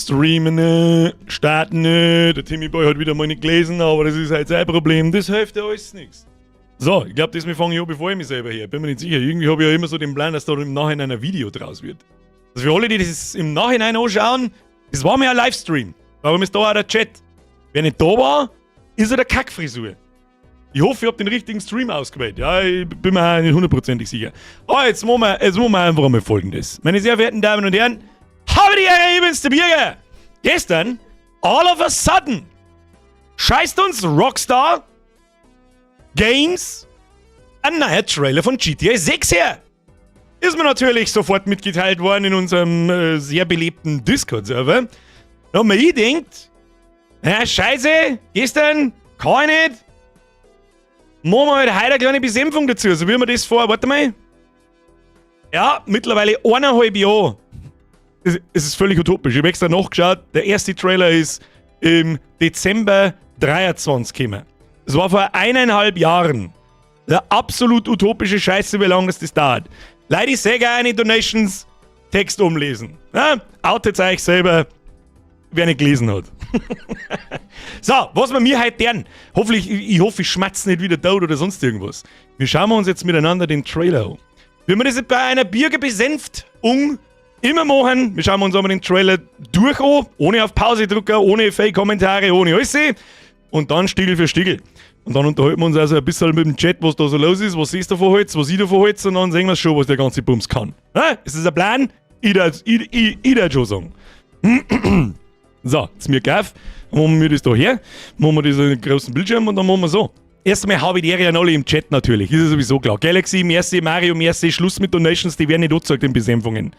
Streamen, starten. Der Timmy Boy hat wieder mal nicht gelesen, aber das ist halt sein Problem. Das hilft ja alles nichts. So, ich glaube, das fange ich an, bevor ich mich selber her. Bin mir nicht sicher. Irgendwie habe ich ja immer so den Plan, dass da im Nachhinein ein Video draus wird. Also für alle, die das im Nachhinein anschauen, das war mir ein Livestream. Warum ist da auch der Chat? Wer nicht da war, ist er der Kackfrisur. Ich hoffe, ich habe den richtigen Stream ausgewählt. Ja, ich bin mir auch nicht hundertprozentig sicher. Oh, jetzt machen wir einfach einmal Folgendes. Meine sehr verehrten Damen und Herren, habe die Ehre, ich bin's, der Birger. Gestern, all of a sudden, scheißt uns Rockstar Games ein neuer Trailer von GTA 6 her. Ist mir natürlich sofort mitgeteilt worden in unserem sehr belebten Discord-Server. Da haben wir gedacht, ja, scheiße, gestern, kann ich nicht. Machen wir halt heute eine kleine Besänftung dazu. So wie wir das vor, warte mal. Ja, mittlerweile 1,5 Jahre. Es ist völlig utopisch. Ich habe extra nachgeschaut. Der erste Trailer ist im Dezember 23 gekommen. Das war vor 1,5 Jahren. Der absolut utopische Scheiße, wie lange das dauert. Leute, ich sehe eine Donations, Text umlesen. Ja? Outet euch selber, wer nicht gelesen hat. So, was wir mir heute tun. Hoffentlich, ich hoffe, ich schmatze nicht wieder tot oder sonst irgendwas. Wir schauen uns jetzt miteinander den Trailer an. Wie wir das bei einer Bürgerbesenft-ung immer machen, wir schauen uns einmal den Trailer durch an, ohne auf Pause drücken, ohne Fake-Kommentare, ohne alles. Und dann Stiegel für Stiegel. Und dann unterhalten wir uns also ein bisschen mit dem Chat, was da so los ist, was siehst du davon halt, was ich davon halt, und dann sehen wir schon, was der ganze Bums kann. Ha? Ist das ein Plan? Ich würd schon sagen. So, jetzt mir auf, machen wir das da her, machen wir das in den großen Bildschirm und dann machen wir so. Erst einmal habe ich die Ehre an alle im Chat natürlich, ist ja sowieso klar. Galaxy, merci, Mario, merci, Schluss mit Donations, die werden nicht angezeigt in Besänfungen.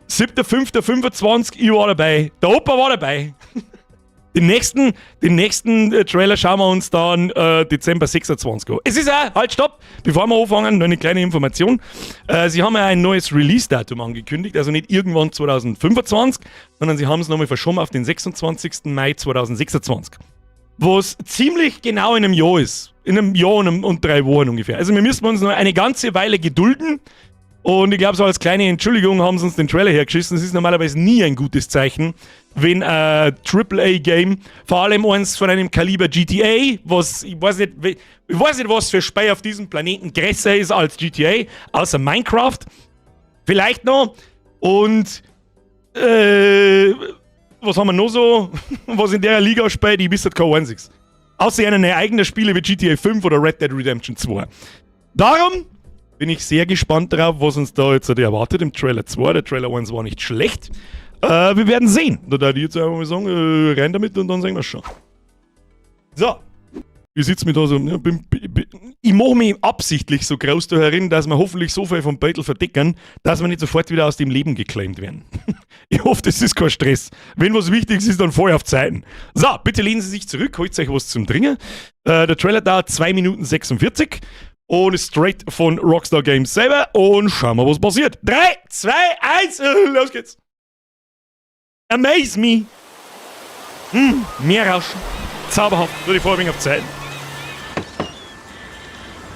7.5.25, ich war dabei. Der Opa war dabei. Den nächsten Trailer schauen wir uns dann Dezember 26 an. Es ist auch, halt, stopp, bevor wir anfangen, noch eine kleine Information. Sie haben ja ein neues Release-Datum angekündigt, also nicht irgendwann 2025, sondern sie haben es nochmal verschoben auf den 26. Mai 2026. Was ziemlich genau in einem Jahr ist. In einem Jahr und 3 Wochen ungefähr. Also wir müssen uns noch eine ganze Weile gedulden. Und ich glaube, so als kleine Entschuldigung haben sie uns den Trailer hergeschissen. Das ist normalerweise nie ein gutes Zeichen, wenn ein AAA-Game, vor allem eins von einem Kaliber GTA, was, ich weiß nicht, was für Spiel auf diesem Planeten größer ist als GTA, außer Minecraft. Vielleicht noch. Und was haben wir noch so, was in der Liga spielt? Ich wüsste kein einziges. Außer ihnen eigene Spiele wie GTA 5 oder Red Dead Redemption 2. Darum bin ich sehr gespannt darauf, was uns da jetzt erwartet im Trailer 2. Der Trailer 1 war nicht schlecht. Wir werden sehen. Da würde ich jetzt einfach mal sagen, rein damit und dann sehen wir schon. So. Ich sitze mir da so, ja, ich mache mich absichtlich so groß da herin, dass wir hoffentlich so viel vom Beutel verdecken, dass wir nicht sofort wieder aus dem Leben geclaimt werden. Ich hoffe, das ist kein Stress. Wenn was Wichtiges ist, dann voll auf Zeiten. So, bitte lehnen Sie sich zurück, holt euch was zum Trinken. Der Trailer dauert 2 Minuten 46 und ist straight von Rockstar Games selber und schauen wir, was passiert. 3, 2, 1, los geht's. Amaze me. Meerrauschen. Zauberhaft. Nur die Vorwing auf Zeiten.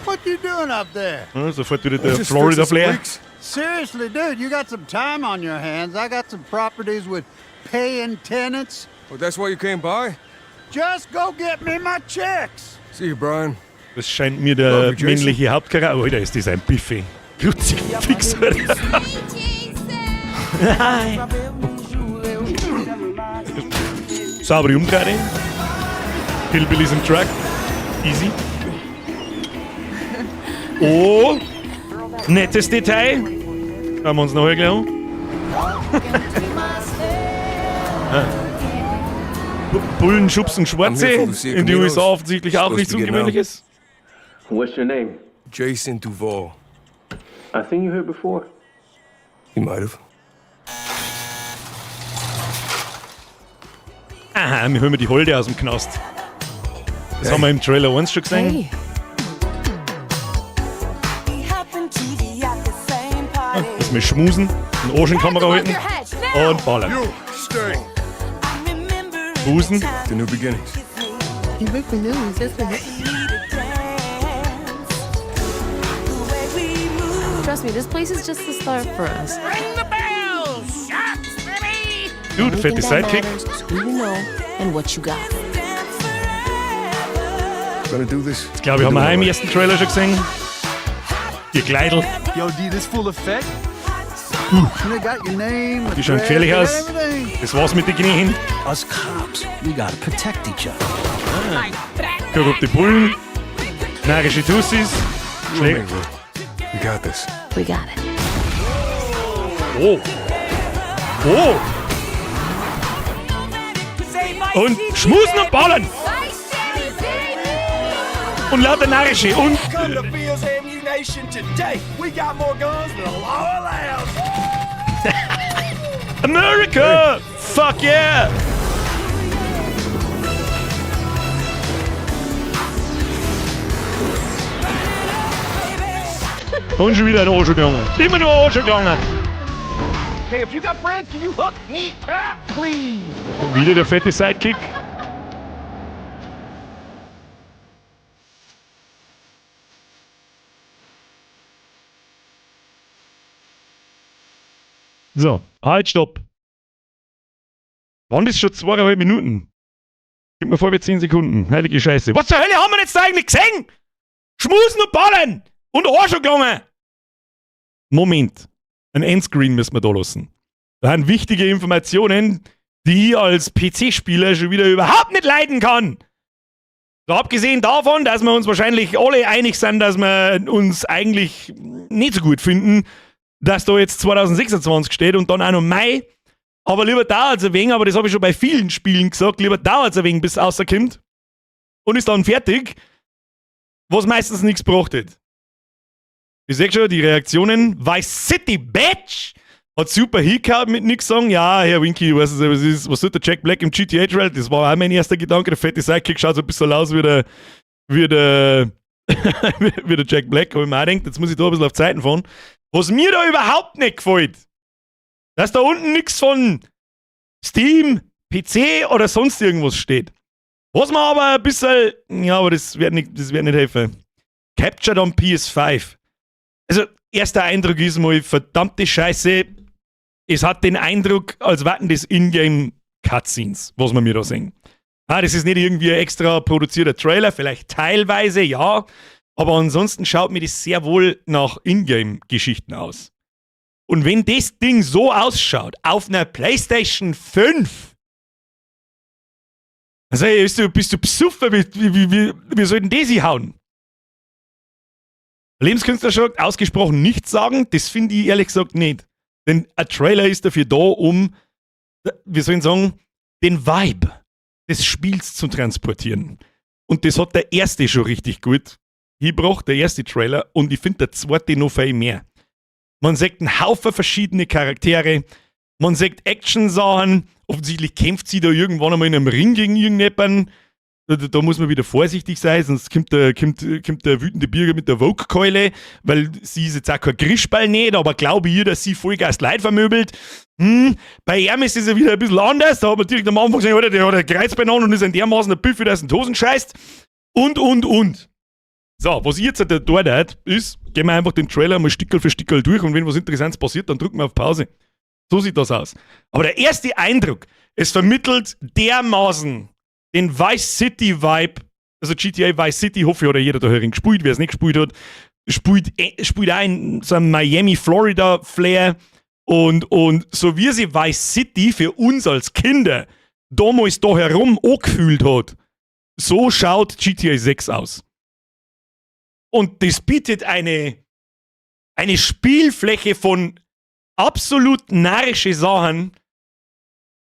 What you doing up there? Ja, sofort wieder der Just Florida fix some Flair. leaks. Seriously, dude, you got some time on your hands. I got some properties with paying tenants. Well, that's why you came by? Just go get me my checks. See you, Brian. Das scheint mir der Love you, Jason. männliche Hauptcharakter. Oh, Alter, ist das ein Buffet. Kruzifix, Alter. Hi. Saubere Umdrehung. Hillbillies im Truck. Easy. Oh, nettes Detail. Schauen wir uns noch gleich an. Ah. Bullen schubsen Schwarze in die USA offensichtlich auch nichts Ungewöhnliches. What's your name? Jason Duval. I seen you here before. You might have. Aha, wir holen die Holde aus dem Knast. Das haben wir im Trailer 1 schon gesehen. Hey. Dass wir schmusen, einen Arsch in Kamera halten und ballern. You stay. Busen. The new beginnings. You break the news, isn't it? Trust me, this place is just the start for us. Ring the bells! Shots, baby! Dude, Only fette thing that Sidekick. matters is who you know and what you got. Gonna do this. Das, glaube ich, haben wir auch im ersten Trailer schon gesehen. Ihr Kleidel, Yo, D, this full effect? And they got your name, die schauen address, gefährlich they got aus. everything. Das war's mit den Knien. Us cops, we gotta protect each other. Korrupte Bullen, närrische Tussis, Schläge. We got this. We got it. Oh. Oh. Und Schmusen und Ballern. Und lauter Närrische. Und Come to Fields Ammunition today. We got more guns than the law allows. America! Fuck yeah! Und schon wieder ein Arsch gegangen. Immer nur Arsch gegangen. Hey, if you got friends, can you hook me up, please? Und wieder der fette Sidekick. So, halt, stopp. Waren das schon 2,5 Minuten? Gib mir vor wie 10 Sekunden. Heilige Scheiße. Was zur Hölle haben wir jetzt da eigentlich gesehen? Schmusen und Ballen! Und Arsch gegangen! Moment. Ein Endscreen müssen wir da lassen. Da sind wichtige Informationen, die ich als PC-Spieler schon wieder überhaupt nicht leiden kann. So, abgesehen davon, dass wir uns wahrscheinlich alle einig sind, dass wir uns eigentlich nicht so gut finden, dass da jetzt 2026 steht und dann auch noch Mai. Aber lieber dauert es ein wenig, aber das habe ich schon bei vielen Spielen gesagt, lieber dauert es ein wenig, bis es rauskommt und ist dann fertig, was meistens nichts gebracht hat. Ich sehe schon, die Reaktionen: Vice City, Bitch! Hat super hingehauen mit nix sagen. Ja, Herr Winky, weißt du, was ist, was tut der Jack Black im GTA Trailer? Das war auch mein erster Gedanke. Der fette Sidekick schaut so ein bisschen aus wie der Jack Black. Hab ich mir auch gedacht, jetzt muss ich da ein bisschen auf Zeiten fahren. Was mir da überhaupt nicht gefällt, dass da unten nichts von Steam, PC oder sonst irgendwas steht. Was mir aber ein bisschen, ja, aber das wird nicht helfen. Captured on PS5. Also, erster Eindruck ist mal, verdammte Scheiße, es hat den Eindruck, als wären das Ingame Cutscenes, was wir mir da sehen. Ah, das ist nicht irgendwie ein extra produzierter Trailer, vielleicht teilweise, ja, aber ansonsten schaut mir das sehr wohl nach Ingame-Geschichten aus. Und wenn das Ding so ausschaut, auf einer PlayStation 5, also, ey, bist du besoffen? Wie soll denn das hauen? Lebenskünstler sagt, ausgesprochen nichts sagen, das finde ich ehrlich gesagt nicht. Denn ein Trailer ist dafür da, um, wie soll ich sagen, den Vibe des Spiels zu transportieren. Und das hat der erste schon richtig gut hingebracht, der erste Trailer, und ich finde der zweite noch viel mehr. Man sieht einen Haufen verschiedene Charaktere, man sieht Action-Sachen, offensichtlich kämpft sie da irgendwann einmal in einem Ring gegen irgendjemanden. Da muss man wieder vorsichtig sein, sonst kommt der wütende Bürger mit der Woke-Keule, weil sie ist jetzt auch kein Grischball nicht, aber glaube ich, dass sie Vollgas Leid vermöbelt. Bei ihm ist es ja wieder ein bisschen anders. Da hat man direkt am Anfang gesehen, Alter, der hat ein Kreuzbein an und ist ein dermaßen ein Büffel, dass er in die Hosen scheißt. Und, und. So, was ich jetzt da tut, ist, gehen wir einfach den Trailer mal Stickerl für Stickerl durch und wenn was Interessantes passiert, dann drücken wir auf Pause. So sieht das aus. Aber der erste Eindruck, es vermittelt dermaßen den Vice City Vibe, also GTA Vice City, hoffe ich, hat ja jeder da herin gespielt. Wer es nicht gespielt hat, spielt auch in so einem Miami, Florida Flair. Und so wie sich Vice City für uns als Kinder damals da herum angefühlt hat, so schaut GTA 6 aus. Und das bietet eine Spielfläche von absolut narrische Sachen,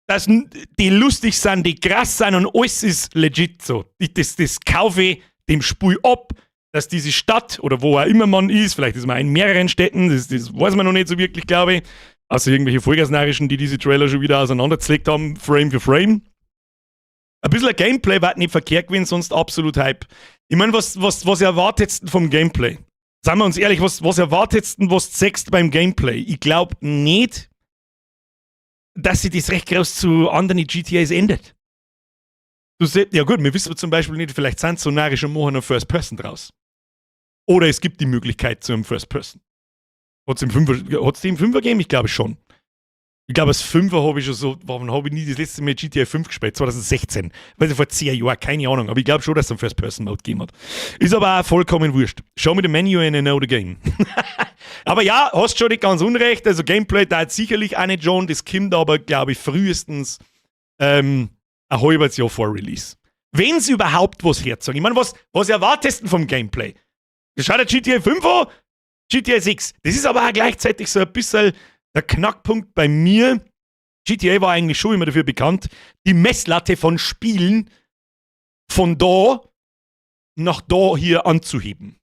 dass die lustig sind, die krass sind und alles ist legit so. Das kaufe ich dem Spiel ab, dass diese Stadt oder wo auch immer man ist, vielleicht ist man in mehreren Städten, das weiß man noch nicht so wirklich, glaube ich. Außer irgendwelche Vollgasnarrischen, die diese Trailer schon wieder auseinanderzlegt haben, Frame für Frame. Ein bisschen Gameplay war nicht verkehrt gewesen, sonst absolut Hype. Ich meine, was erwartet du vom Gameplay? Seien wir uns ehrlich, was erwartet du, was du siehst beim Gameplay? Ich glaube nicht, dass sich das recht groß zu anderen GTAs ändert. Du siehst, ja gut, wir wissen zum Beispiel nicht, vielleicht sind sie so narrisch und machen einen First Person draus. Oder es gibt die Möglichkeit zu einem First Person. Hat es im Fünfer gegeben? Ich glaube schon. Ich glaube, als Fünfer habe ich schon so, wann habe ich nie das letzte Mal GTA 5 gespielt? 2016. Weiß ich, vor 10 Jahren, keine Ahnung. Aber ich glaube schon, dass es einen First-Person-Mode gegeben hat. Ist aber auch vollkommen wurscht. Show me the menu and I know the game. Aber ja, hast schon nicht ganz unrecht. Also Gameplay da hat sicherlich auch nicht schon. Das kommt aber, glaube ich, frühestens ein halbes Jahr vor Release. Wenn es überhaupt was herzeigen. Ich meine, was erwartest du denn vom Gameplay? Schau dir GTA 5 an, GTA 6. Das ist aber auch gleichzeitig so ein bisschen der Knackpunkt bei mir. GTA war eigentlich schon immer dafür bekannt, die Messlatte von Spielen von da nach da hier anzuheben.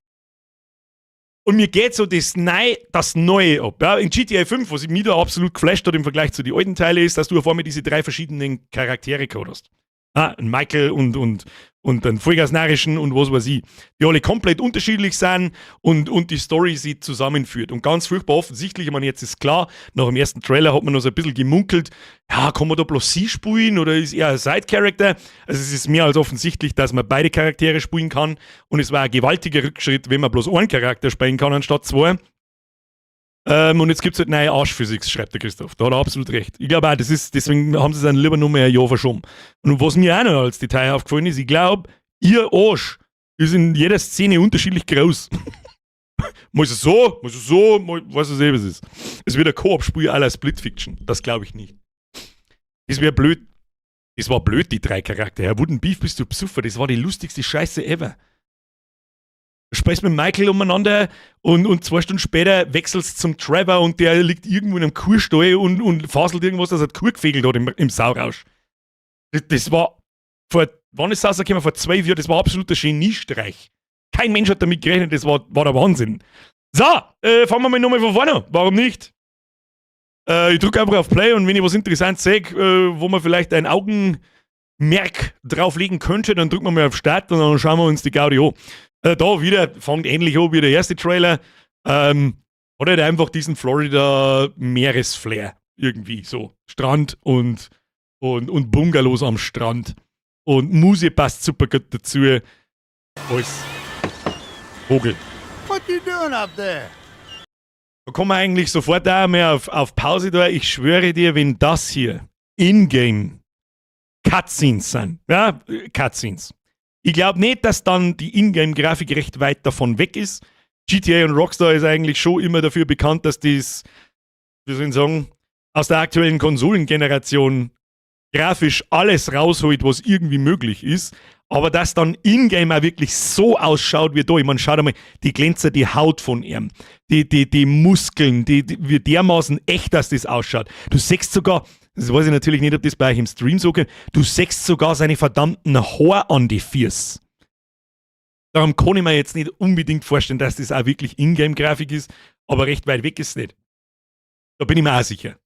Und mir geht so das Neue ab. Ja, in GTA 5, was mich da absolut geflasht hat im Vergleich zu den alten Teilen, ist, dass du auf einmal diese drei verschiedenen Charaktere gehabt hast. Ah, ein Michael und einen Vollgasnarischen und was weiß ich. Die alle komplett unterschiedlich sind und die Story sie zusammenführt. Und ganz furchtbar offensichtlich, ich meine, jetzt ist klar, nach dem ersten Trailer hat man noch so ein bisschen gemunkelt, ja, kann man da bloß sie spielen oder ist er ein Side-Character? Also es ist mehr als offensichtlich, dass man beide Charaktere spielen kann, und es war ein gewaltiger Rückschritt, wenn man bloß einen Charakter spielen kann anstatt zwei. Und jetzt gibt es halt neue Arschphysics, schreibt der Christoph. Da hat er absolut recht. Ich glaube auch, deswegen haben sie es dann lieber nur mehr ein Jahr verschoben. Und was mir auch noch als Detail aufgefallen ist, ich glaube, ihr Arsch ist in jeder Szene unterschiedlich groß. Mal ist es so, mal ist es so, mal weiß ich nicht, was es ist. Es wird ein Koop-Spiel à la Split Fiction. Das glaube ich nicht. Das wäre blöd. Das war blöd, die drei Charaktere. Herr Wooden Beef, bist du Psuffer? Das war die lustigste Scheiße ever. Du spielst mit Michael umeinander und 2 Stunden später wechselst zum Trevor und der liegt irgendwo in einem Kuhstall und faselt irgendwas, dass er die Kuh gefegelt hat im Saurausch. Das war vor, wann ist das rausgekommen? Vor 12 Jahren, das war absoluter Geniestreich. Kein Mensch hat damit gerechnet, das war der Wahnsinn. So, fangen wir mal nochmal von vorne an. Warum nicht? Ich drücke einfach auf Play und wenn ich was Interessantes sehe, wo man vielleicht ein Augenmerk drauflegen könnte, dann drücken wir mal auf Start und dann schauen wir uns die Gaudi an. Da wieder, fängt ähnlich an wie der erste Trailer. Hat halt einfach diesen Florida Meeresflair. Irgendwie so. Strand und Bungalows am Strand. Und Musik passt super gut dazu. Alles. Vogel. What you doing up there? Da kommen wir eigentlich sofort auch mehr auf Pause da. Ich schwöre dir, wenn das hier in-game Cutscenes sind, ja, Cutscenes. Ich glaube nicht, dass dann die Ingame-Grafik recht weit davon weg ist. GTA und Rockstar ist eigentlich schon immer dafür bekannt, dass dies, wie soll ich sagen, aus der aktuellen Konsolengeneration grafisch alles rausholt, was irgendwie möglich ist. Aber dass dann in-game auch wirklich so ausschaut wie da. Ich meine, schau mal, die Glänzer, die Haut von ihm, die Muskeln, wie dermaßen echt, dass das ausschaut. Du siehst sogar, das weiß ich natürlich nicht, ob das bei euch im Stream so geht, du siehst sogar seine verdammten Haare an die Füße. Darum kann ich mir jetzt nicht unbedingt vorstellen, dass das auch wirklich Ingame-Grafik ist, aber recht weit weg ist es nicht. Da bin ich mir auch sicher.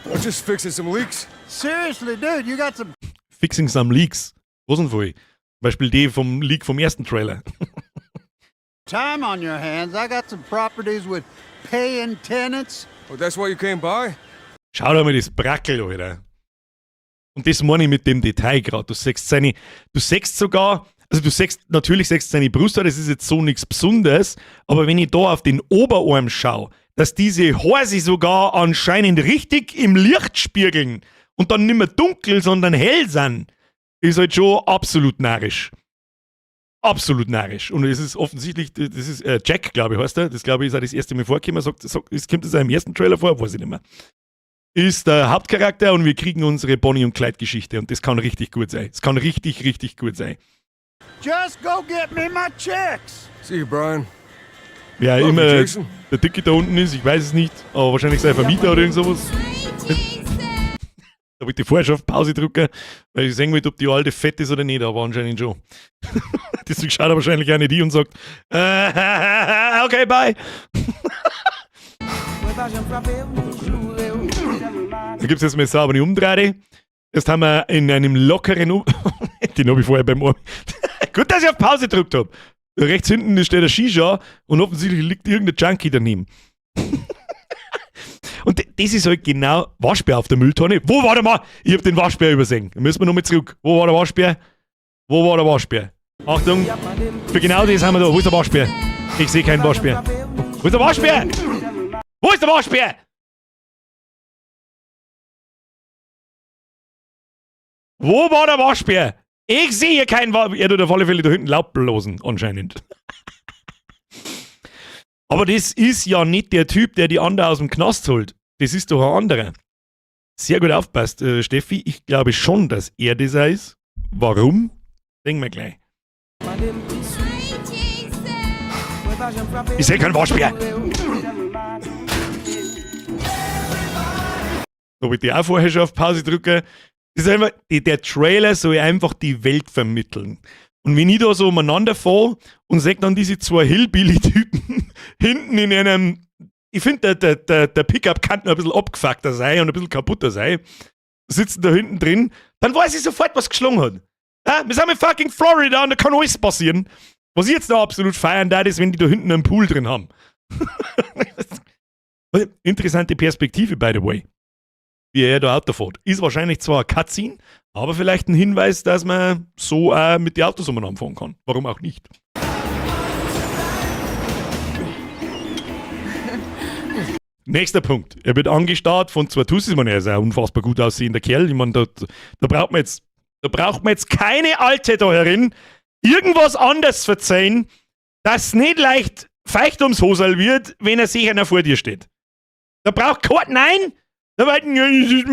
I'm just fixing some leaks. Seriously, dude, you got some Fixing some leaks. Was denn voll? Zum Beispiel die vom Leak vom ersten Trailer. Time on your hands. I got some properties with paying tenants. Oh, that's why you came by? Schau dir mal das Brackel, Alter. Und das meine ich mit dem Detail gerade. Du siehst sogar, also du siehst, natürlich siehst seine Brust, das ist jetzt so nichts Besonderes, aber wenn ich da auf den Oberarm schaue, dass diese Haare sich sogar anscheinend richtig im Licht spiegeln und dann nicht mehr dunkel, sondern hell sind, ist halt schon absolut narrisch. Absolut narrisch. Und es ist offensichtlich, das ist Jack, glaube ich, heißt er. Das, glaube ich, ist auch das erste Mal vorgekommen. Sagt, kommt das auch im ersten Trailer vor? Weiß ich nicht mehr. Ist der Hauptcharakter und wir kriegen unsere Bonnie und Clyde Geschichte und das kann richtig gut sein. Es kann richtig, richtig gut sein. Just go get me my checks. See you, Brian. Wer Love you, immer Jason. Der Dicke da unten ist, ich weiß es nicht, aber wahrscheinlich sein Vermieter oder irgend sowas. Da wollte ich vorher schon auf Pause drücken, weil ich sehen wollte, ob die alte fett ist oder nicht, aber anscheinend schon. Deswegen schaut er wahrscheinlich auch nicht die und sagt, okay, bye. Da gibt es jetzt mal sauber eine Umdrehung. Jetzt haben wir in einem lockeren Um. Den habe ich vorher beim Ohr. Gut, dass ich auf Pause gedrückt habe. Rechts hinten steht der Shisha und offensichtlich liegt irgendein Junkie daneben. Und das ist halt genau Waschbär auf der Mülltonne. Wo war der Mann? Ich hab den Waschbär übersehen. Da müssen wir nochmal zurück. Wo war der Waschbär? Wo war der Waschbär? Achtung, für genau das haben wir da. Wo ist der Waschbär? Ich sehe keinen Waschbär. Wo ist der Waschbär? Wo ist der Waschbär? Wo war der Waschbär? Ich sehe hier keinen Waschbär. Er tut auf alle Fälle da hinten Laub blasen, anscheinend. Aber das ist ja nicht der Typ, der die anderen aus dem Knast holt. Das ist doch ein anderer. Sehr gut aufpasst, Steffi. Ich glaube schon, dass er das auch ist. Warum? Denken wir gleich. Ich sehe keinen Waschbär. Da wollte ich auch vorher schon auf Pause drücken. Das ist einfach, der Trailer soll einfach die Welt vermitteln. Und wenn ich da so umeinander fahre und sehe dann diese zwei Hillbilly-Typen hinten in einem, ich finde, der Pickup kann noch ein bisschen abgefuckter sein und ein bisschen kaputter sein, sitzen da hinten drin, dann weiß ich sofort, was geschlagen hat. Ja, wir sind in fucking Florida und da kann alles passieren. Was ich jetzt da absolut feiern darf, ist, wenn die da hinten einen Pool drin haben. Interessante Perspektive, by the way. Wie er da Auto fährt. Ist wahrscheinlich zwar ein Cutscene, aber vielleicht ein Hinweis, dass man so auch mit den Autos umeinander fahren kann. Warum auch nicht? Nächster Punkt. Er wird angestarrt von zwei Tussis. Ich meine, er ist ein unfassbar gut aussehender Kerl. Ich meine, da braucht man jetzt keine Alte da herin, irgendwas anderes verzeihen, dass nicht leicht feucht ums Hosel wird, wenn er sich einer vor dir steht. Da braucht kein, nein! Da wird, ja, das ist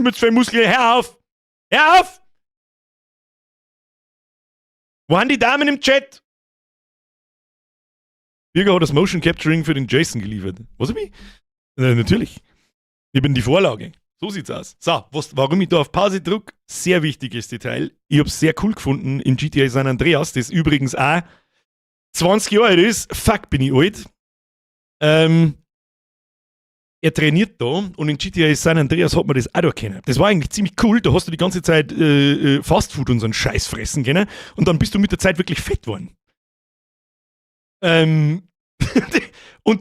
mit zwei Muskeln, hör auf! Hör auf! Wo sind die Damen im Chat? Birger hat das Motion Capturing für den Jason geliefert. Was hab ich? Natürlich. Ich bin die Vorlage. So sieht's aus. So, warum ich da auf Pause drück, sehr wichtiges Detail. Ich hab's sehr cool gefunden in GTA San Andreas, das übrigens auch 20 Jahre alt ist. Fuck, bin ich alt. Er trainiert da und in GTA San Andreas hat man das auch da können. Das war eigentlich ziemlich cool, da hast du die ganze Zeit Fastfood und so einen Scheiß fressen können und dann bist du mit der Zeit wirklich fett geworden. Und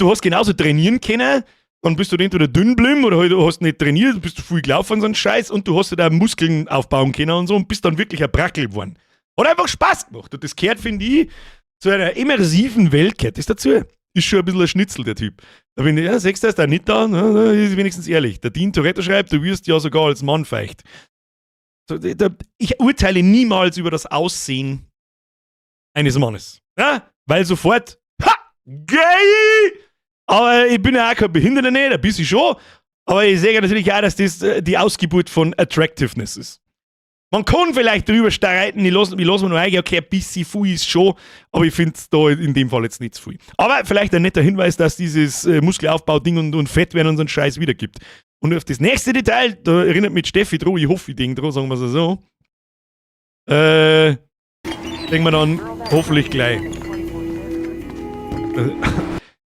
du hast genauso trainieren können, dann bist du entweder dünn geblieben oder halt, du hast nicht trainiert, bist du viel gelaufen und so einen Scheiß und du hast halt auch Muskeln aufbauen können und so und bist dann wirklich ein Brackel geworden. Hat einfach Spaß gemacht und das gehört, finde ich, zu einer immersiven Welt gehört das dazu. Ist schon ein bisschen ein Schnitzel, der Typ. Da bin ich, ja, siehst du, ist der nicht da, ne, ne, ist wenigstens ehrlich. Der Dean Toretto schreibt, du wirst ja sogar als Mann feucht. So, da, ich urteile niemals über das Aussehen eines Mannes. Ja? Weil sofort, ha, gay! Aber ich bin ja auch kein Behinderter nicht, ein bisschen schon. Aber ich sehe natürlich auch, dass das die Ausgeburt von Attractiveness ist. Man kann vielleicht drüber streiten, ich lass mir nur eingehen, okay, ein bisschen viel ist schon, aber ich find's da in dem Fall jetzt nicht zu viel. Aber vielleicht ein netter Hinweis, dass dieses Muskelaufbau-Ding und Fettwerden und so einen Scheiß wiedergibt. Und auf das nächste Detail, da erinnert mich Steffi dran, ich hoffe, ich denke dran, sagen wir's so. Denken wir dann hoffentlich gleich.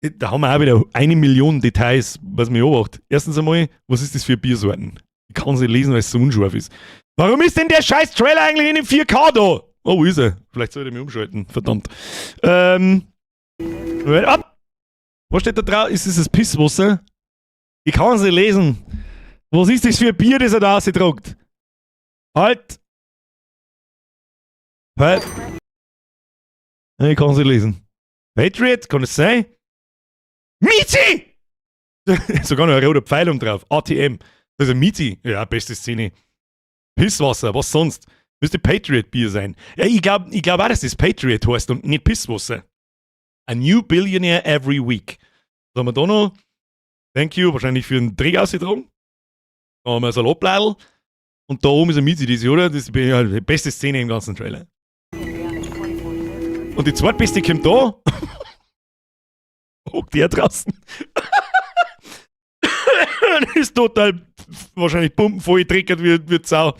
Da haben wir auch wieder 1 Million Details, was mich beobachtet. Erstens einmal, was ist das für Biersorten? Ich kann sie nicht lesen, weil es so unscharf ist. Warum ist denn der scheiß Trailer eigentlich in dem 4K da? Oh, wo ist er? Vielleicht sollte ich mich umschalten. Verdammt. Moment, ab! Was steht da drauf? Ist das das Pisswasser? Ich kann es nicht lesen. Was ist das für ein Bier, das er da rausdruckt? Halt! Halt! Ich kann es nicht lesen. Patriot, kann es sein? Mizi! Sogar noch ein roter Pfeil um drauf. ATM. Das ist ein Mizi. Ja, beste Szene. Pisswasser, was sonst? Müsste Patriot-Bier sein. Ja, ich glaub auch, dass das Patriot heißt und nicht Pisswasser. A new billionaire every week. Was haben wir da noch? Thank you, wahrscheinlich für einen Dreck ausgetragen. Da haben wir ein Salatbladel. Und da oben ist ein Mizi, das, oder? Das ist die beste Szene im ganzen Trailer. Und die zweitbeste kommt da. Hockt der draußen. Ist total wahrscheinlich pumpenvoll gedreckert wie Sau.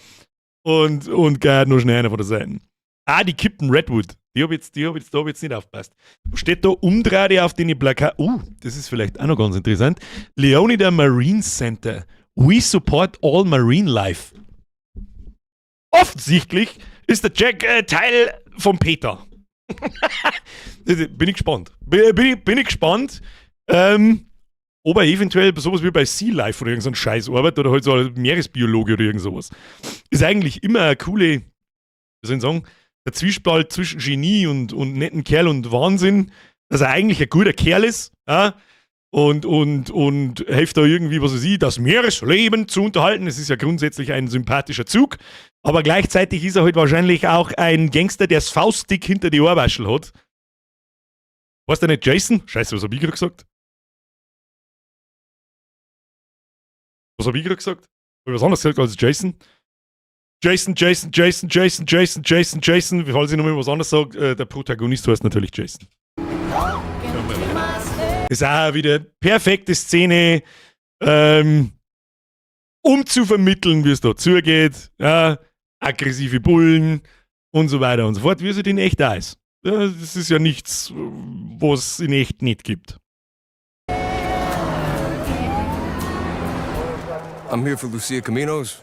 Und geht noch schnell einer von der Seite. Ah, die Kippen Redwood. Die hab ich jetzt, die hab ich jetzt, da hab ich jetzt nicht aufgepasst. Steht da Umdrehte auf den Plakat. Das ist vielleicht auch noch ganz interessant. Leonida Marine Center. We support all marine life. Offensichtlich ist der Jack Teil von PETA. Bin ich gespannt. Bin ich gespannt. Ob er eventuell sowas wie bei Sea Life oder irgend so ein Scheiß arbeitet oder halt so ein Meeresbiologe oder irgend sowas. Ist eigentlich immer eine coole, wie soll ich sagen, der Zwiespalt zwischen Genie und netten Kerl und Wahnsinn, dass er eigentlich ein guter Kerl ist, ja? Und hilft da irgendwie, was weiß ich, das Meeresleben zu unterhalten. Es ist ja grundsätzlich ein sympathischer Zug. Aber gleichzeitig ist er halt wahrscheinlich auch ein Gangster, der es faustdick hinter die Ohrwaschel hat. Weißt du nicht Jason? Scheiße, was hab ich gerade gesagt? Was hab ich gerade gesagt? Hab ich was anderes gesagt als Jason? Jason, Jason, Jason, Jason, Jason, Jason, Jason. Falls ich nochmal was anderes sage, der Protagonist heißt natürlich Jason. Ist auch wieder perfekte Szene, um zu vermitteln, wie es da zugeht. Ja, aggressive Bullen und so weiter und so fort, wie es halt in echt da ist. Ja, das ist ja nichts, was es in echt nicht gibt. I'm here for Lucia Caminos.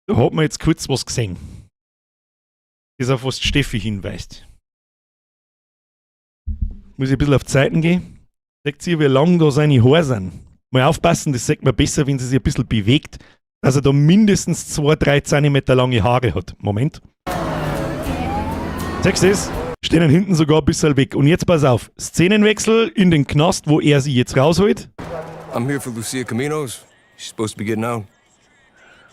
Da hat man jetzt kurz was gesehen. Das auf was Steffi hinweist. Muss ich ein bisschen auf die Seiten gehen? Seht ihr, wie lang da seine Haare sind? Mal aufpassen, das sieht man besser, wenn sie sich ein bisschen bewegt, dass er da mindestens 2-3 Zentimeter lange Haare hat. Moment. Siehst du das? Stehen hinten sogar ein bisschen weg. Und jetzt pass auf. Szenenwechsel in den Knast, wo er sie jetzt rausholt. I'm here for Lucia Caminos. She's supposed to be getting out.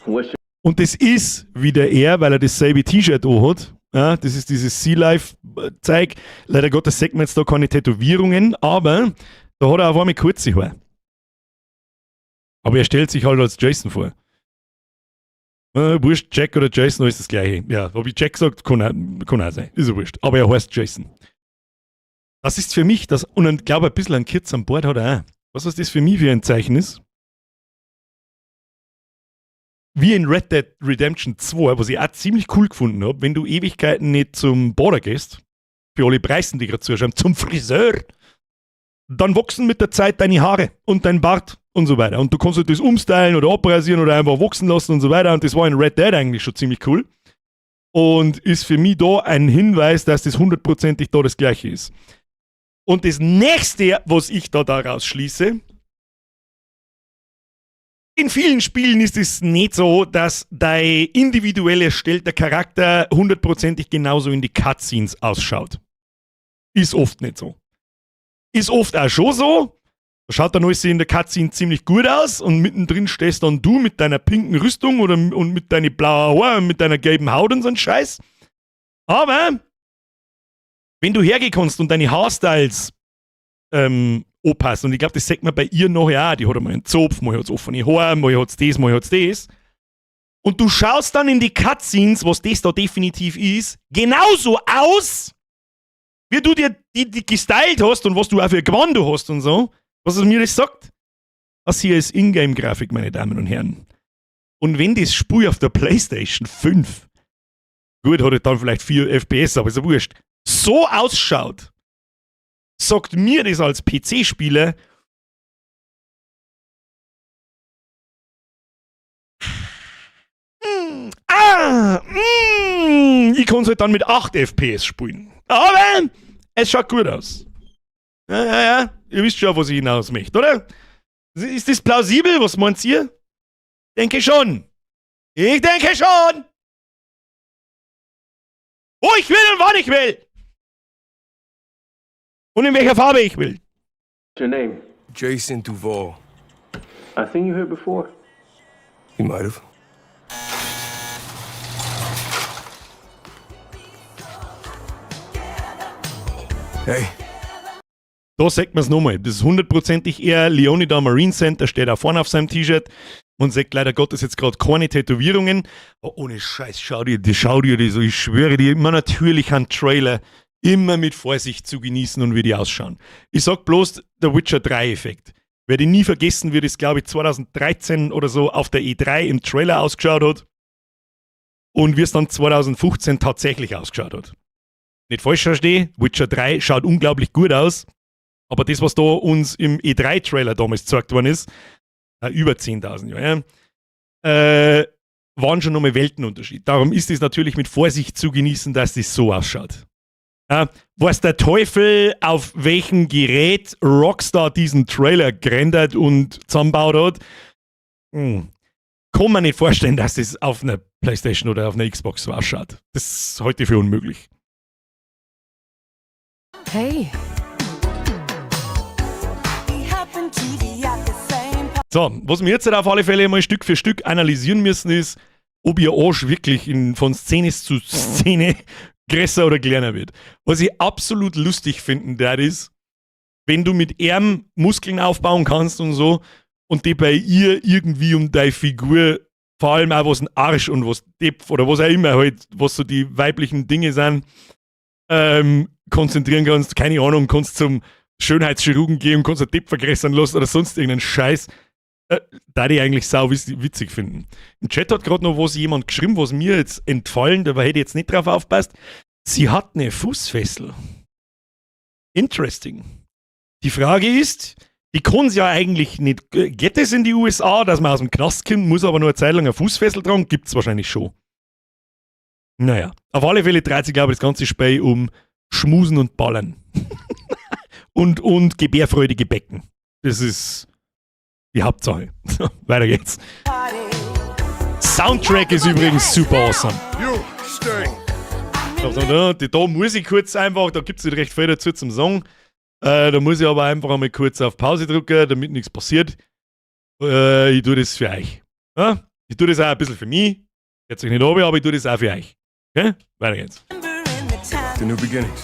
What's your Und das ist wieder er, weil er dasselbe T-Shirt hat. Ja, das ist dieses Sea Life-Zeug. Leider Gottes sieht man jetzt da keine Tätowierungen, aber da hat er auf einmal kurze Haare. Aber er stellt sich halt als Jason vor. Wurscht, Jack oder Jason, ist das gleiche. Ja, hab ich Jack gesagt, kann auch sein. Ist ja wurscht. Aber er heißt Jason. Das ist für mich das, und ich glaube, ein bisschen ein Kitz an Bord hat er auch. Was ist das für mich für ein Zeichen ist? Wie in Red Dead Redemption 2, was ich auch ziemlich cool gefunden hab, wenn du Ewigkeiten nicht zum Bader gehst, für alle Preisen, die gerade zuschauen, zum Friseur, dann wachsen mit der Zeit deine Haare und dein Bart und so weiter. Und du kannst halt das umstylen oder abrasieren oder einfach wachsen lassen und so weiter. Und das war in Red Dead eigentlich schon ziemlich cool. Und ist für mich da ein Hinweis, dass das hundertprozentig da das Gleiche ist. Und das nächste, was ich da daraus schließe, in vielen Spielen ist es nicht so, dass dein individuell erstellter Charakter hundertprozentig genauso in die Cutscenes ausschaut. Ist oft nicht so. Ist oft auch schon so. Da schaut dann alles in der Cutscene ziemlich gut aus und mittendrin stehst dann du mit deiner pinken Rüstung oder und mit deinen blauen Haaren und mit deiner gelben Haut und so ein Scheiß. Aber wenn du hergehen kannst und deine Haarstyles anpassen, und ich glaub, das sieht man bei ihr nachher auch, die hat einmal einen Zopf, mal hat's offene Haare, mal hat's das, mal hat's das. Und du schaust dann in die Cutscenes, was das da definitiv ist, genauso aus, wie du dir die gestylt hast und was du auch für Gewand du hast und so. Was es mir das sagt? Das hier ist Ingame-Grafik, meine Damen und Herren. Und wenn das Spiel auf der PlayStation 5, gut, hat es dann vielleicht 4 FPS, aber ist ja wurscht, so ausschaut, sagt mir das als P C-Spieler, ich kann's halt dann mit 8 FPS spielen. Aber es schaut gut aus. Ja, ja, ja. Ihr wisst schon, was ich hinaus möchte, oder? Ist das plausibel? Was meint ihr? Denke schon. Ich denke schon. Wo ich will und wann ich will. Und in welcher Farbe ich will. What's your name? Jason Duval. I seen you here before. You might have. Hey. Da sagt man's nochmal. Das ist hundertprozentig er. Leonida Marine Center steht da vorne auf seinem T-Shirt und sagt leider Gottes jetzt grad keine Tätowierungen. Oh, ohne Scheiß, schau dir das so. Ich schwöre dir, immer natürlich ein Trailer immer mit Vorsicht zu genießen und wie die ausschauen. Ich sag bloß, der Witcher 3 Effekt. Werde ich nie vergessen, wie das, glaub ich, 2013 oder so auf der E3 im Trailer ausgeschaut hat und wie es dann 2015 tatsächlich ausgeschaut hat. Nicht falsch verstehen, Witcher 3 schaut unglaublich gut aus, aber das, was da uns im E3-Trailer damals gezeigt worden ist, über 10.000 Jahre, ja, waren schon nochmal Weltenunterschied. Darum ist es natürlich mit Vorsicht zu genießen, dass das so ausschaut. Weiß der Teufel, auf welchem Gerät Rockstar diesen Trailer gerendert und zusammengebaut hat? Kann man nicht vorstellen, dass das auf einer PlayStation oder auf einer Xbox so ausschaut. Das ist heute für unmöglich. Hey. So, was wir jetzt halt auf alle Fälle mal Stück für Stück analysieren müssen, ist, ob ihr Arsch wirklich von Szene zu Szene größer oder kleiner wird. Was ich absolut lustig finden tät, ist, wenn du mit ihm Muskeln aufbauen kannst und so und die bei ihr irgendwie um deine Figur, vor allem auch was ein Arsch und was Depf oder was auch immer halt, was so die weiblichen Dinge sind, konzentrieren kannst, keine Ahnung, kannst zum Schönheitschirurgen gehen und kannst ein Depp vergrößern lassen oder sonst irgendeinen Scheiß. Tät ich eigentlich sau witzig finden. Im Chat hat gerade noch was jemand geschrieben, was mir jetzt entfallen, da hätte ich jetzt nicht drauf aufpasst. Sie hat eine Fußfessel. Interesting. Die Frage ist, die kann ja eigentlich nicht. Geht es in die USA, dass man aus dem Knast kommt, muss aber nur eine Zeit lang eine Fußfessel tragen? Gibt's wahrscheinlich schon. Naja, auf alle Fälle dreht sich, glaube ich, das ganze Spiel um Schmusen und Ballern und gebärfreudige Becken. Das ist die Hauptsache. So, weiter geht's. Soundtrack ist übrigens super awesome. You stay. Da muss ich kurz einfach, da gibt es nicht recht viel dazu zum Sagen. Da muss ich aber einfach einmal kurz auf Pause drücken, damit nichts passiert. Ich tue das für euch. Ja? Ich tue das auch ein bisschen für mich. Jetzt euch nicht runter, aber ich tue das auch für euch. Okay? Weiter geht's. To new beginnings.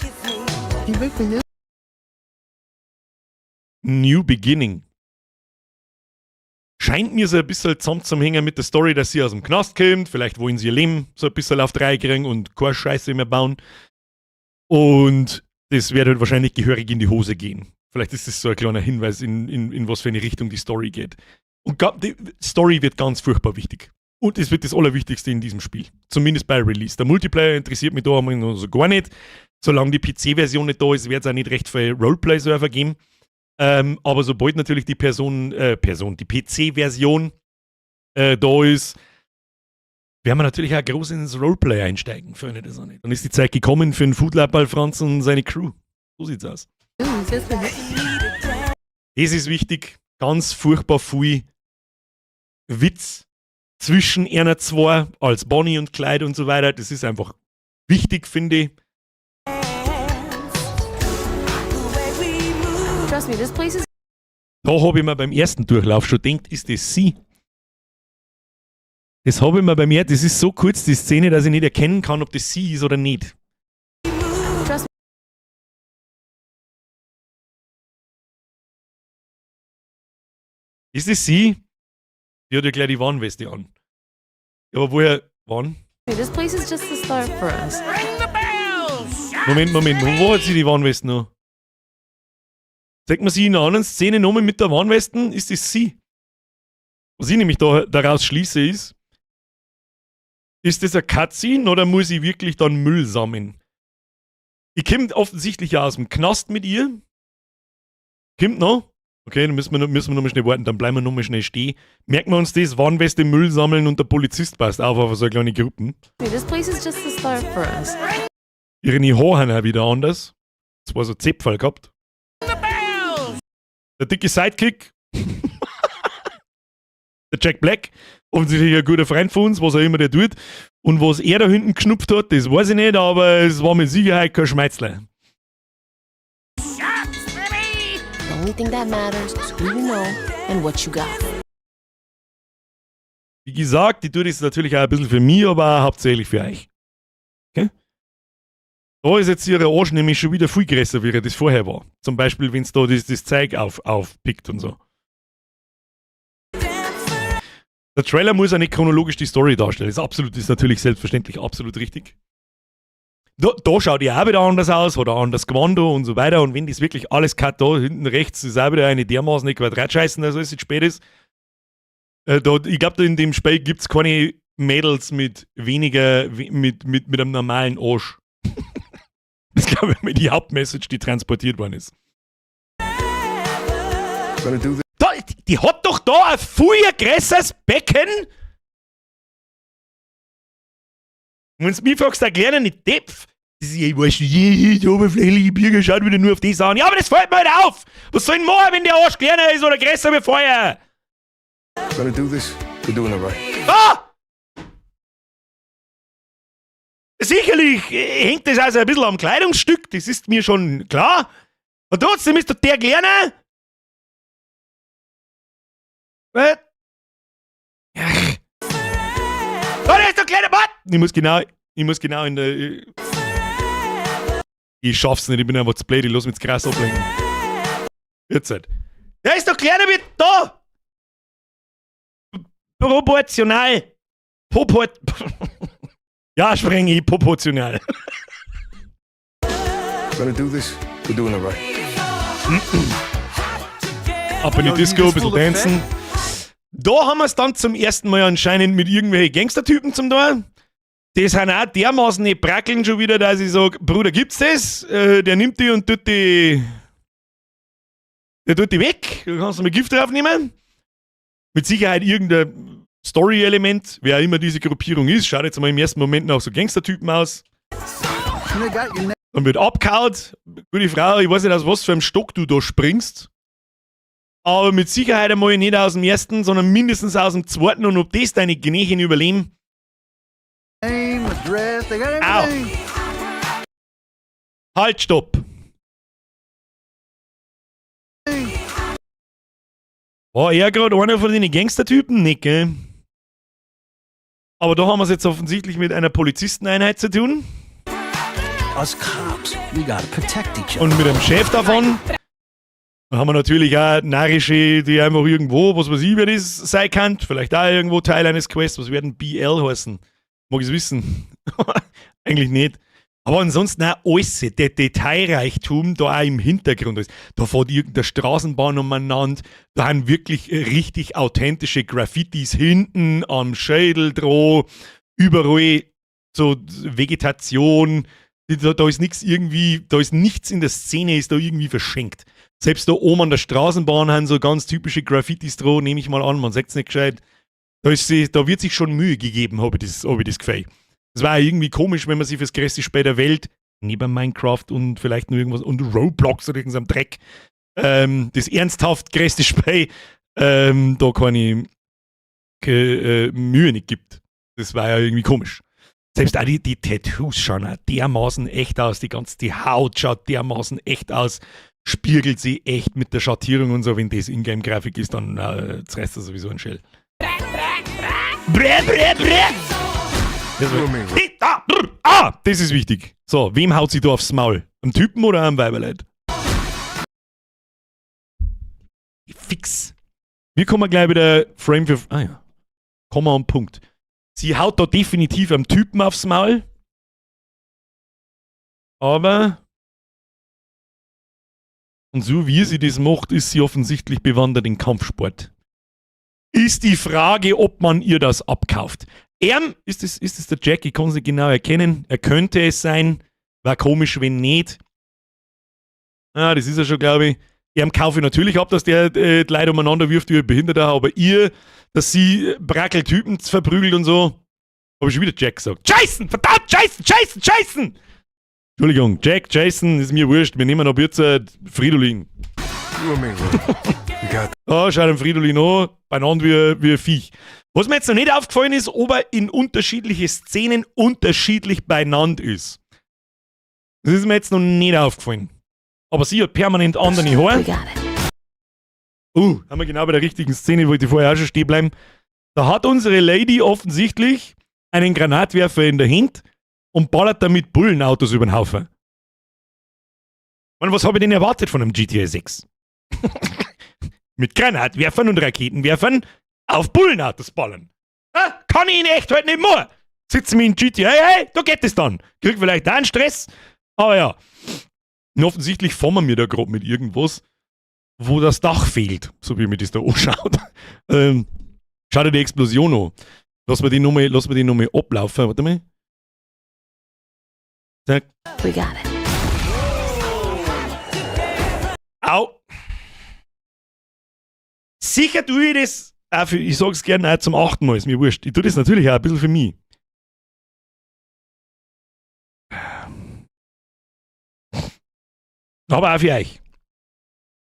New Beginning. Scheint mir so ein bisschen zusammenzuhängen mit der Story, dass sie aus dem Knast kommt. Vielleicht wollen sie ihr Leben so ein bisschen auf drei kriegen und keine Scheiße mehr bauen. Und das wird halt wahrscheinlich gehörig in die Hose gehen. Vielleicht ist das so ein kleiner Hinweis, in was für eine Richtung die Story geht. Und die Story wird ganz furchtbar wichtig. Und es wird das Allerwichtigste in diesem Spiel. Zumindest bei Release. Der Multiplayer interessiert mich da einmal noch so gar nicht. Solange die PC-Version nicht da ist, wird es auch nicht recht viel Roleplay-Server geben. Aber sobald natürlich die Person, die PC-Version da ist, werden wir natürlich auch groß ins Roleplay einsteigen, Freunde der Sonne. Dann ist die Zeit gekommen für den Foodlab Franz und seine Crew. So sieht's aus. Das ist wichtig. Ganz furchtbar viel Witz zwischen einer zwei, als Bonnie und Clyde und so weiter. Das ist einfach wichtig, finde ich. Trust me, this place is Da habe ich mir beim ersten Durchlauf schon gedacht, ist das sie? Das habe ich mir bei mir, das ist so kurz die Szene, dass ich nicht erkennen kann, ob das sie ist oder nicht. Trust Ist das sie? Die hat ja gleich die Warnweste an. Ja, aber woher? Wann? Me, this place is just the start for us. Moment, Moment, wo hat sie die Warnweste noch? Zeigt man sie in einer anderen Szene nochmal mit der Warnwesten? Ist das sie? Was ich nämlich da, daraus schließe ist, ist das ein Cutscene oder muss ich wirklich dann Müll sammeln? Ich komme offensichtlich ja aus dem Knast mit ihr. Kommt noch? Okay, dann müssen wir noch mal schnell warten, dann bleiben wir noch mal schnell stehen. Merken wir uns das, Warnweste, Müll sammeln und der Polizist passt auf so eine kleine Gruppen. This place is just the start for us. Ihre Haare haben auch wieder anders. Zwar so Zäpferl gehabt. Der dicke Sidekick. Der Jack Black. Offensichtlich ein guter Freund von uns, was auch immer der tut. Und was er da hinten geschnupft hat, das weiß ich nicht, aber es war mit Sicherheit kein Schmeizler. The only thing that matters is who you know and what you got. Wie gesagt, ich tue das natürlich auch ein bisschen für mich, aber auch hauptsächlich für euch. Okay? Da ist jetzt ihre Arsch nämlich schon wieder viel größer, wie er das vorher war. Zum Beispiel, wenn es da das Zeug aufpickt und so. Der Trailer muss ja nicht chronologisch die Story darstellen. Das ist natürlich selbstverständlich absolut richtig. Da schaut die auch wieder anders aus, hat ein anderes Gewand und so weiter. Und wenn das wirklich alles cut da hinten rechts ist auch wieder eine dermaßen Quadratscheißen, dass alles jetzt spät ist. Da, ich glaube, in dem Spiel gibt es keine Mädels mit weniger, mit einem normalen Arsch. Das ist, glaube ich, die Hauptmessage, die transportiert worden ist. Gonna do this. Da, die hat doch da ein viel größeres Becken. Wenn du mich fragst, erklären nicht Depf. Das ist, ich weiß nicht, die oberflächliche Bürger schaut wieder nur auf die Sachen. Ja, aber das fällt mir halt auf. Was soll ich denn machen, wenn der Arsch kleiner ist oder größer wie vorher? Gonna do this. We're doing it right. Ah! Sicherlich hängt das also ein bisschen am Kleidungsstück, das ist mir schon klar. Und trotzdem ist doch der kleiner. Was? Ach. Oh, da ist der kleine Mann! Ich muss genau in der. Ich schaff's nicht, ich bin einfach zu blöd, ich lass mich zu krass ablenken. Jetzt halt. Der ist doch kleiner wie da! Proportional. Poport. Ja, spreng ich proportional. Gonna do this, we're doing it right. Ab in die Disco, ein bisschen dancen. Da haben wir es dann zum ersten Mal anscheinend mit irgendwelchen Gangstertypen zum tun. Die sind auch dermaßen nicht brackeln schon wieder, dass ich sag, Bruder, gibt's das? Der nimmt die und tut die. Der tut die weg. Da kannst du mal Gift draufnehmen. Mit Sicherheit irgendein Story-Element, wer auch immer diese Gruppierung ist. Schaut jetzt mal im ersten Moment nach so Gangstertypen aus. And they got your Dann wird abgehaut. Gute Frau, ich weiß nicht, aus was für einem Stock du da springst. Aber mit Sicherheit einmal nicht aus dem ersten, sondern mindestens aus dem zweiten. Und ob das deine Knöchel überleben? Name, address, they got Au. Everything. Halt, stopp. War er gerade einer von den Gangstertypen? Nicht, gell? Aber da haben wir es jetzt offensichtlich mit einer Polizisteneinheit zu tun. Us cops, we gotta protect each other. Und mit dem Chef davon. Dann haben wir natürlich auch Narische, die einfach irgendwo, was weiß ich, wer das sein kann. Vielleicht auch irgendwo Teil eines Quests. Was werden BL heißen? Mag ich es wissen? Eigentlich nicht. Aber ansonsten auch alles, der Detailreichtum da auch im Hintergrund ist. Da fährt irgendeine Straßenbahn umeinander, da haben wirklich richtig authentische Graffitis hinten am Schädel droh, überall so Vegetation, da ist nichts irgendwie, da ist nichts in der Szene, ist da irgendwie verschenkt. Selbst da oben an der Straßenbahn haben so ganz typische Graffitis droh, nehme ich mal an, man sagt es nicht gescheit. Da wird sich schon Mühe gegeben, habe ich das Gefühl. Es war irgendwie komisch, wenn man sich fürs größte Spiel der Welt, neben Minecraft und vielleicht nur irgendwas und Roblox oder irgendeinem Dreck, das ernsthaft größte Spiel, da keine Mühe nicht gibt. Das war ja irgendwie komisch. Selbst auch die Tattoos schauen auch dermaßen echt aus, die Haut schaut dermaßen echt aus, spiegelt sie echt mit der Schattierung und so. Wenn das Ingame-Grafik ist, dann zerreißt das sowieso ein Schell. Brä, brä, brä! Das war, ah, brr, ah, das ist wichtig. So, wem haut sie da aufs Maul? Am Typen oder am Weiberleid? Fix. Wir kommen gleich wieder Frame für. Ah ja. Komma und Punkt. Sie haut da definitiv am Typen aufs Maul. Aber. Und so wie sie das macht, ist sie offensichtlich bewandert in Kampfsport. Ist die Frage, ob man ihr das abkauft. Ist das der Jack? Ich kann es nicht genau erkennen. Er könnte es sein. War komisch, wenn nicht. Ah, das ist er schon, glaube ich. Ihm kaufe ich natürlich ab, dass der die Leute umeinander wirft wie ein Behinderter, aber ihr, dass sie Brackeltypen verprügelt und so, habe ich schon wieder Jack gesagt. Jason! Verdammt! Jason! Jason! Jason! Entschuldigung, Jack, Jason, ist mir wurscht. Wir nehmen ab jetzt Fridolin. You and me, Roy. We got Da schaut ein Fridolin an, beieinander wie ein Viech. Was mir jetzt noch nicht aufgefallen ist, ob er in unterschiedliche Szenen unterschiedlich beieinander ist. Das ist mir jetzt noch nicht aufgefallen. Aber sie hat permanent andere Haare. We got it. Haben wir genau bei der richtigen Szene, wollte ich vorher auch schon stehen bleiben. Da hat unsere Lady offensichtlich einen Granatwerfer in der Hand und ballert damit Bullenautos über den Haufen. Und was habe ich denn erwartet von einem GTA 6? Mit Granatwerfern und Raketenwerfern auf Bullenautos ballern. Ah, kann ich in echt halt nicht mehr. Sitzen wir in GTA, hey, da geht es dann. Krieg vielleicht auch einen Stress, aber ja. Und offensichtlich fahren wir mir da gerade mit irgendwas, wo das Dach fehlt, so wie mir das da anschaut. Schau dir die Explosion an. Lass mir die nochmal ablaufen. Warte mal. Zack. We got it. Au. Sicher tue ich das, auch für, ich sag's gerne auch zum achten Mal, ist mir wurscht. Ich tue das natürlich auch ein bisschen für mich. Aber auch für euch.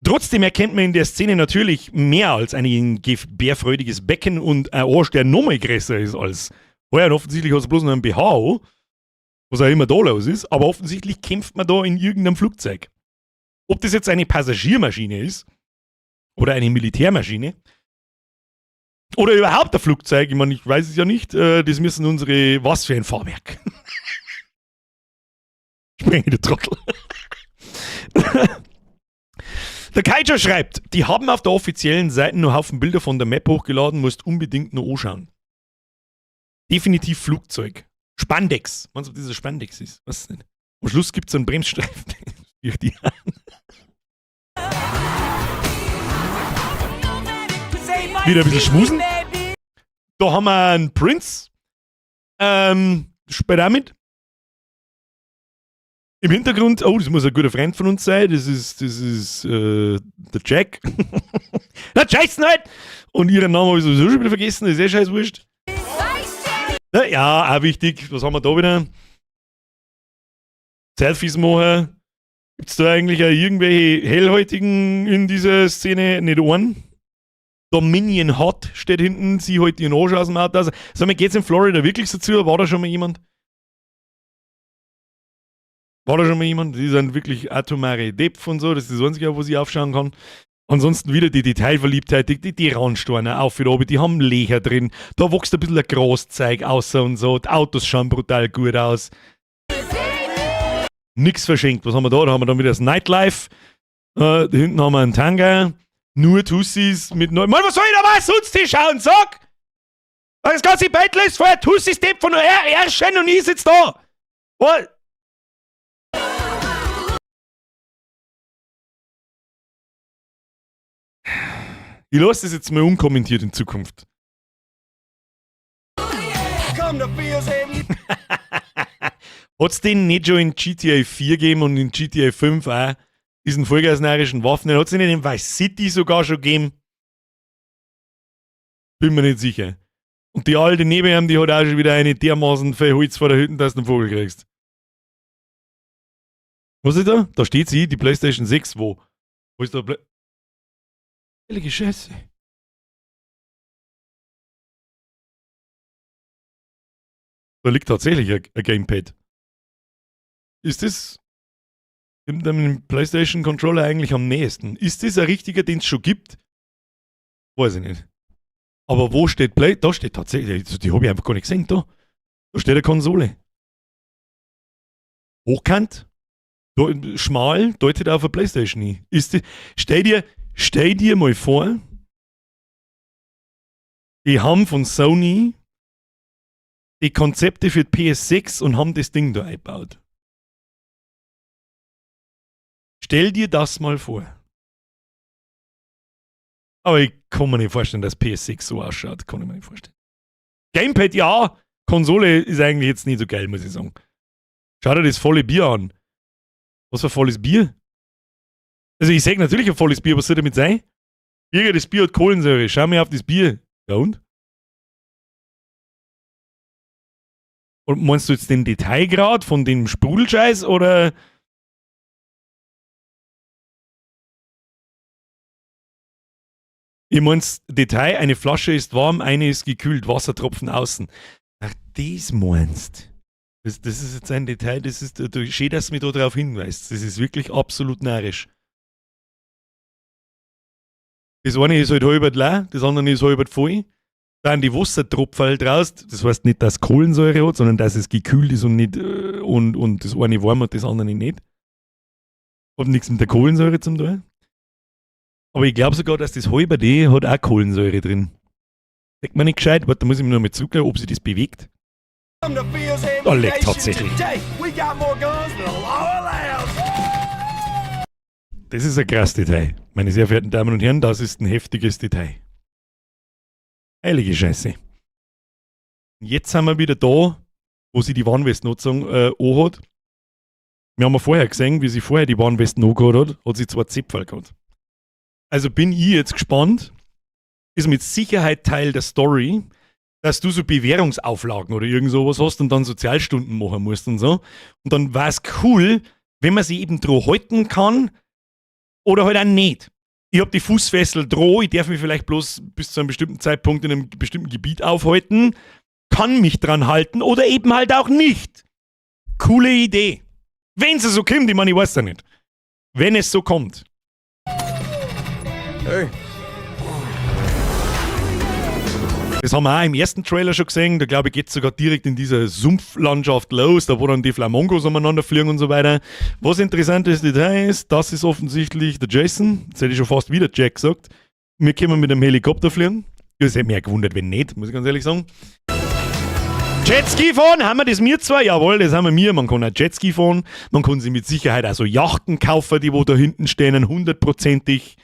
Trotzdem erkennt man in der Szene natürlich mehr als ein gebärfreudiges Becken und ein Arsch, der nochmal größer ist als vorher. Und offensichtlich hat es bloß noch ein BH, was auch immer da los ist, aber offensichtlich kämpft man da in irgendeinem Flugzeug. Ob das jetzt eine Passagiermaschine ist oder eine Militärmaschine, Oder überhaupt ein Flugzeug, ich meine, ich weiß es ja nicht. Das müssen unsere. Was für ein Fahrwerk. Springe, du Trottel. Der Kaiser schreibt, die haben auf der offiziellen Seite nur Haufen Bilder von der Map hochgeladen, musst unbedingt nur anschauen. Definitiv Flugzeug. Spandex. Meinst du, ob das ein Spandex ist? Weiß nicht. Am Schluss gibt es einen Bremsstreifen. Durch die Wieder ein bisschen schmusen. Da haben wir einen Prince. Spielt auch mit. Im Hintergrund, oh, das muss ein guter Freund von uns sein. Das ist der Jack. Der Jason halt! Und ihren Namen habe ich sowieso schon wieder vergessen, das ist eh scheiß wurscht. Ja, auch wichtig. Was haben wir da wieder? Selfies machen. Gibt es da eigentlich auch irgendwelche Hellhäutigen in dieser Szene? Nicht einen. Dominion Hot steht hinten, sie holt ihren Arsch aus dem Auto raus. Sag mal, geht's in Florida wirklich so zu? War da schon mal jemand? War da schon mal jemand? Die sind wirklich atomare Depp und so. Das ist das Einzige, wo sie aufschauen kann. Ansonsten wieder die Detailverliebtheit, die Randsteine auf und oben, die haben Löcher drin. Da wächst ein bisschen ein Graszeug außer und so. Die Autos schauen brutal gut aus. Nix verschenkt. Was haben wir da? Da haben wir dann wieder das Nightlife. Da hinten haben wir einen Tanga. Nur Tussis mit neu. Mann, was soll ich da was sonst hinschauen? Sag! Das ganze Battle ist voller Tussis, Depp von Ärschen und ich sitz da! Was? Ich lasse das jetzt mal unkommentiert in Zukunft. Come to Fields Avenue. Hat's den nicht schon in GTA 4 gegeben und in GTA 5 auch? Diesen vollgasnarischen Waffen. Hat's den nicht in Vice City sogar schon gegeben? Bin mir nicht sicher. Und die alte neben ihm, die hat auch schon wieder eine dermaßen viel Holz vor der Hütte, dass du einen Vogel kriegst. Was ist da? Da steht sie, die PlayStation 6. Wo? Wo ist da? Heilige Scheiße. Da liegt tatsächlich ein Gamepad. Ist das mit dem PlayStation Controller eigentlich am nächsten? Ist das ein richtiger, den es schon gibt? Weiß ich nicht. Aber wo steht Play? Da steht tatsächlich, die habe ich einfach gar nicht gesehen, da. Da steht eine Konsole. Hochkant, schmal, deutet auf eine PlayStation hin. Stell dir mal vor, die haben von Sony die Konzepte für die PS6 und haben das Ding da eingebaut. Stell dir das mal vor. Aber ich kann mir nicht vorstellen, dass PS6 so ausschaut. Kann ich mir nicht vorstellen. Gamepad, ja. Konsole ist eigentlich jetzt nicht so geil, muss ich sagen. Schau dir das volle Bier an. Was für volles Bier? Also ich sag natürlich ein volles Bier, was soll damit sein? Birger, das Bier hat Kohlensäure. Schau mir auf das Bier. Ja und? Und meinst du jetzt den Detailgrad von dem Sprudelscheiß oder? Ihr meint Detail, eine Flasche ist warm, eine ist gekühlt, Wassertropfen außen. Ach, das meinst. Das ist jetzt ein Detail, das ist, du, schön, dass du mich da darauf hinweist. Das ist wirklich absolut narrisch. Das eine ist halt halb leer, das andere ist halb voll. Dann die Wassertropfen draus. Das heißt nicht, dass Kohlensäure hat, sondern dass es gekühlt ist und nicht und das eine warm und das andere nicht. Hat nichts mit der Kohlensäure zum tun. Aber ich glaube sogar, dass das halbe D hat auch Kohlensäure drin. Sagt man nicht gescheit? Warte, da muss ich mich noch mal zurückgehen, ob sich das bewegt. Come to Fields Da leckt Ammunition tatsächlich. today. We got more guns than the law allows. Das ist ein krasses Detail. Meine sehr verehrten Damen und Herren, das ist ein heftiges Detail. Heilige Scheiße. Jetzt sind wir wieder da, wo sie die Warnwestnutzung anhat. Wir haben ja vorher gesehen, wie sie vorher die Warnwesten angehabt hat, hat sie zwei Zipfel gehabt. Also bin ich jetzt gespannt, ist mit Sicherheit Teil der Story, dass du so Bewährungsauflagen oder irgend sowas hast und dann Sozialstunden machen musst und so. Und dann war es cool, wenn man sich eben dran halten kann oder halt auch nicht. Ich hab die Fußfessel dran, ich darf mich vielleicht bloß bis zu einem bestimmten Zeitpunkt in einem bestimmten Gebiet aufhalten, kann mich dran halten oder eben halt auch nicht. Coole Idee. Wenn es so kommt, ich meine, ich weiß ja nicht. Wenn es so kommt. Hey. Das haben wir auch im ersten Trailer schon gesehen. Da, glaube ich, geht es sogar direkt in dieser Sumpflandschaft los, da wo dann die Flamongos umeinander fliegen und so weiter. Was interessant ist, Detail ist, das ist offensichtlich der Jason. Jetzt hätte ich schon fast wieder Jack gesagt. Wir können mit dem Helikopter fliegen. Das hätte mich ja gewundert, wenn nicht, muss ich ganz ehrlich sagen. Jetski fahren, haben wir das mir zwar? Jawohl, das haben wir mir. Man kann auch Jetski fahren. Man kann sich mit Sicherheit auch so Yachten kaufen, die wo da hinten stehen, hundertprozentig.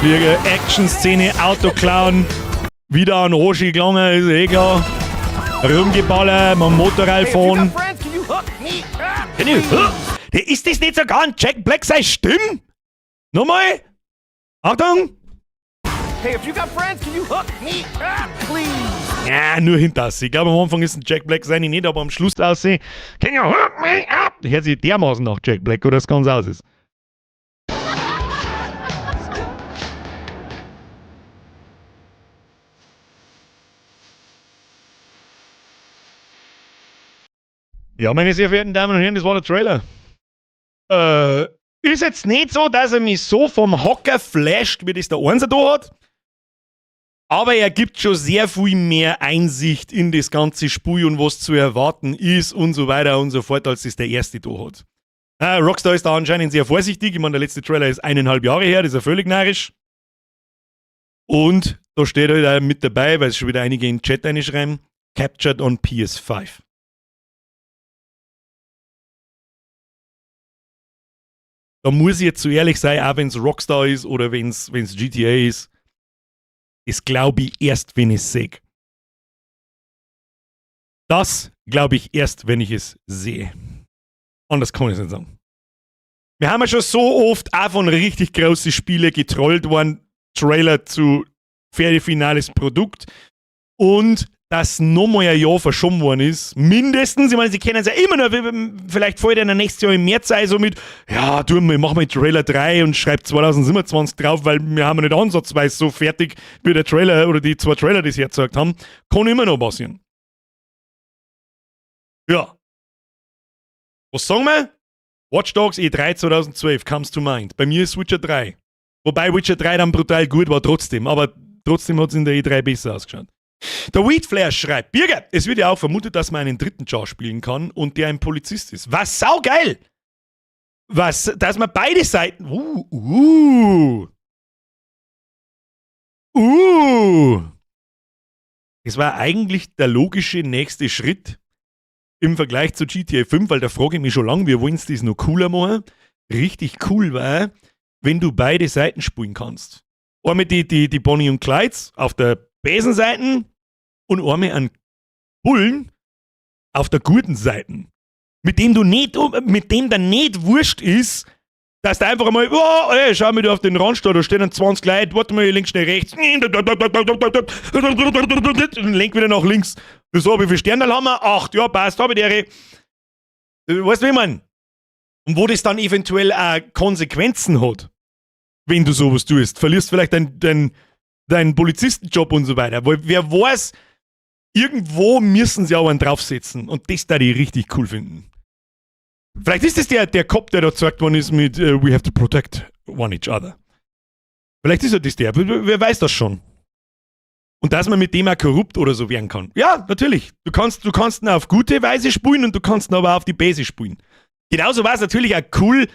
Flieger, Action-Szene, Auto klauen. Wieder an Oschi gelangen, ist eh klar. Rumgeballert, mit dem Motorrad fahren. Can you hook? Ist das nicht sogar ein Jack Black seine Stimme? Nochmal? Achtung! Hey, if you got friends, can you hook me up, please? Ja, nur hinter. Ich glaube, am Anfang ist ein Jack Black seine nicht, aber am Schluss aussehen. Can you hook me up? Hört sich dermaßen nach Jack Black, oder das ganz aus ist. Ja, meine sehr verehrten Damen und Herren, das war der Trailer. Ist jetzt nicht so, dass er mich so vom Hocker flasht, wie das der Einser da hat. Aber er gibt schon sehr viel mehr Einsicht in das ganze Spiel und was zu erwarten ist und so weiter und so fort, als das der erste da hat. Rockstar ist da anscheinend sehr vorsichtig. Ich meine, der letzte Trailer ist 1,5 Jahre her, das ist ja völlig narrisch. Und da steht halt auch mit dabei, weil es schon wieder einige in den Chat reinschreiben, Captured on PS5. Da muss ich jetzt so ehrlich sein, auch wenn es Rockstar ist oder wenn es GTA ist, das glaube ich erst, wenn ich es sehe. Das glaube ich erst, wenn ich es sehe. Anders kann ich es nicht sagen. Wir haben ja schon so oft auch von richtig großen Spielen getrollt worden, Trailer zu fertig finales Produkt. Und dass nochmal ein Jahr verschoben worden ist, mindestens, ich meine, sie kennen es ja immer noch, vielleicht fällt einer nächstes Jahr im März ein, so mit, ja, du, wir machen mal Trailer 3 und schreibt 2027 drauf, weil wir haben ja nicht ansatzweise so fertig, wie der Trailer oder die zwei Trailer, die sie hergezeigt haben. Kann immer noch passieren. Ja. Was sagen wir? Watch Dogs E3 2012 comes to mind. Bei mir ist Witcher 3. Wobei Witcher 3 dann brutal gut war trotzdem, aber trotzdem hat es in der E3 besser ausgeschaut. Der Weedflash schreibt: Birger, es wird ja auch vermutet, dass man einen dritten Char spielen kann und der ein Polizist ist. Was saugeil! Was, dass man beide Seiten. Es war eigentlich der logische nächste Schritt im Vergleich zu GTA 5, weil da frage ich mich schon lange, wie wollen sie das noch cooler machen? Richtig cool war, wenn du beide Seiten spielen kannst. Einmal die Bonnie und Clydes auf der bösen Seite und einmal einen Bullen auf der guten Seite. Mit dem dann nicht wurscht ist, dass du einfach einmal, oh, ey, schau mir da auf den Rand da stehen dann 20 Leute, warte mal, links schnell rechts, und lenk wieder nach links. So, wie viele Sterne haben wir? Acht, ja, passt, habe ich die. Weißt du, wie ich mein? Und wo das dann eventuell auch Konsequenzen hat, wenn du sowas tust. Verlierst vielleicht deinen Polizistenjob und so weiter. Weil wer weiß, irgendwo müssen sie auch einen draufsetzen. Und das da die richtig cool finden. Vielleicht ist es der Cop, der da gezeigt worden ist mit We have to protect one each other. Vielleicht ist er das der. Wer weiß das schon? Und dass man mit dem auch korrupt oder so werden kann. Ja, natürlich. Du kannst ihn auf gute Weise spielen und du kannst ihn aber auch auf die Böse spielen. Genauso war es natürlich auch cool,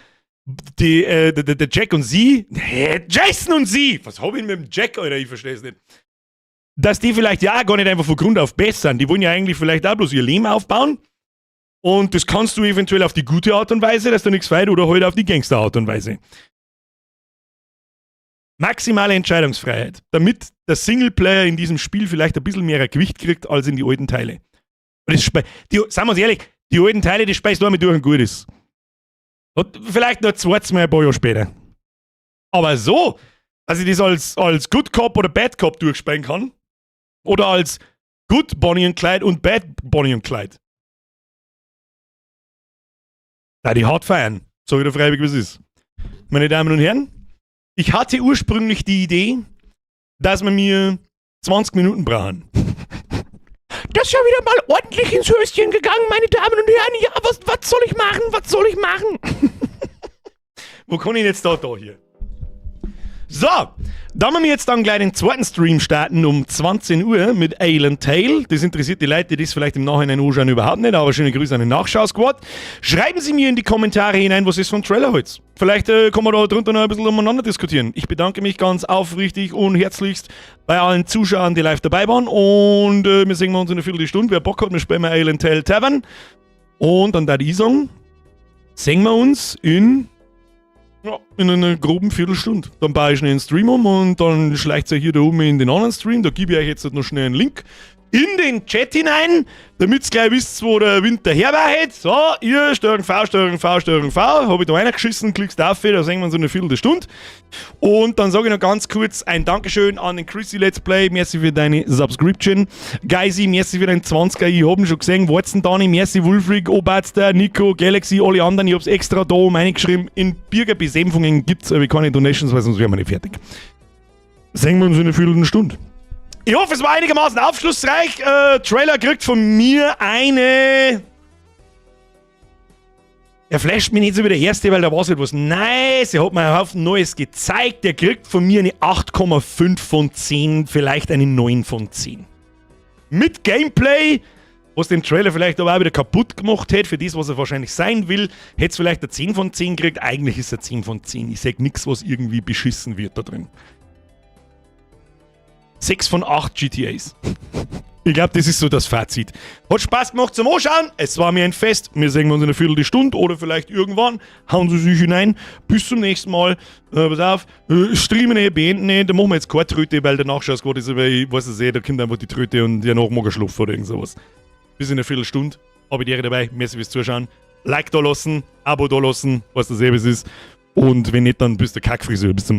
der Jack und sie, hä, Jason und sie, was hab ich denn mit dem Jack, Alter, ich verstehe es nicht. Dass die vielleicht ja gar nicht einfach von Grund auf besser sind. Die wollen ja eigentlich vielleicht auch bloß ihr Leben aufbauen. Und das kannst du eventuell auf die gute Art und Weise, dass da nichts fehlt, oder halt auf die Gangster-Art und Weise. Maximale Entscheidungsfreiheit, damit der Singleplayer in diesem Spiel vielleicht ein bisschen mehr Gewicht kriegt als in die alten Teile. Und das, die, sagen wir uns ehrlich, die alten Teile, die spielst du einmal durch und gut ist. Und vielleicht noch zweites Mal ein paar Jahre später. Aber so, dass ich das als Good Cop oder Bad Cop durchspielen kann, oder als Good Bonnie and Clyde und Bad Bonnie and Clyde. Da die hart feiern. Sag ich dir freiwillig, wie es ist. Meine Damen und Herren, ich hatte ursprünglich die Idee, dass wir mir 20 Minuten brauchen. Das ist ja wieder mal ordentlich ins Höschen gegangen, meine Damen und Herren. Ja, was soll ich machen? Was soll ich machen? Wo kann ich jetzt da hier? So, da wir jetzt dann gleich den zweiten Stream starten um 20 Uhr mit Ale Tale. Das interessiert die Leute, die das vielleicht im Nachhinein anschauen, überhaupt nicht, aber schöne Grüße an den Nachschau-Squad. Schreiben Sie mir in die Kommentare hinein, was ist vom Trailer heute. Vielleicht kann man da drunter noch ein bisschen umeinander diskutieren. Ich bedanke mich ganz aufrichtig und herzlichst bei allen Zuschauern, die live dabei waren. Und wir sehen uns in einer Viertelstunde. Wer Bock hat, wir spielen mal Ale Tale Tavern. Und dann da ich sagen, sehen wir uns in einer groben Viertelstunde. Dann baue ich schnell einen Stream um und dann schleicht ihr hier da oben in den anderen Stream. Da gebe ich euch jetzt noch schnell einen Link in den Chat hinein, damit ihr gleich wisst, wo der Wind daher weht. So, ihr, Steuerung V, Steuerung V, Steuerung V, habe ich da reingeschissen, klickst auf, da sehen wir uns in einer Viertelstunde. Und dann sage ich noch ganz kurz ein Dankeschön an den Chrissy Let's Play, merci für deine Subscription. Geisi, merci für deinen 20er, ich hab ihn schon gesehen, Watson Dani, merci Wulfric, Obatster, Nico, Galaxy, alle anderen, ich hab's extra da oben reingeschrieben. In Birger Besänfungen gibt's aber keine Donations, weil sonst wären wir nicht fertig. Sehen wir uns in einer Viertelstunde. Ich hoffe, es war einigermaßen aufschlussreich. Trailer kriegt von mir eine. Er flasht mich nicht so wie der erste, weil da war so etwas nice. Er hat mir einen Haufen Neues gezeigt. Der kriegt von mir eine 8,5 von 10, vielleicht eine 9 von 10. Mit Gameplay, was den Trailer vielleicht aber auch wieder kaputt gemacht hätte, für das, was er wahrscheinlich sein will, hätte es vielleicht eine 10 von 10 gekriegt. Eigentlich ist er 10 von 10. Ich sag nichts, was irgendwie beschissen wird da drin. 6 von 8 GTAs. Ich glaube, das ist so das Fazit. Hat Spaß gemacht zum Anschauen. Es war mir ein Fest. Wir sehen uns in einer Viertelstunde oder vielleicht irgendwann. Hauen Sie sich hinein. Bis zum nächsten Mal. Pass auf. Streamen nicht, beenden nicht. Da machen wir jetzt keine Tröte, weil der Nachschau-Squad ist, aber ich weiß es eh, da kommt einfach die Tröte und danach mag er schlafen oder irgend sowas. Bis in einer Viertelstunde. Habe die Ehre dabei. Merci fürs Zuschauen. Like da lassen, Abo da lassen, was das eh ist. Und wenn nicht, dann bist du Kackfriseur. Bis zum nächsten Mal.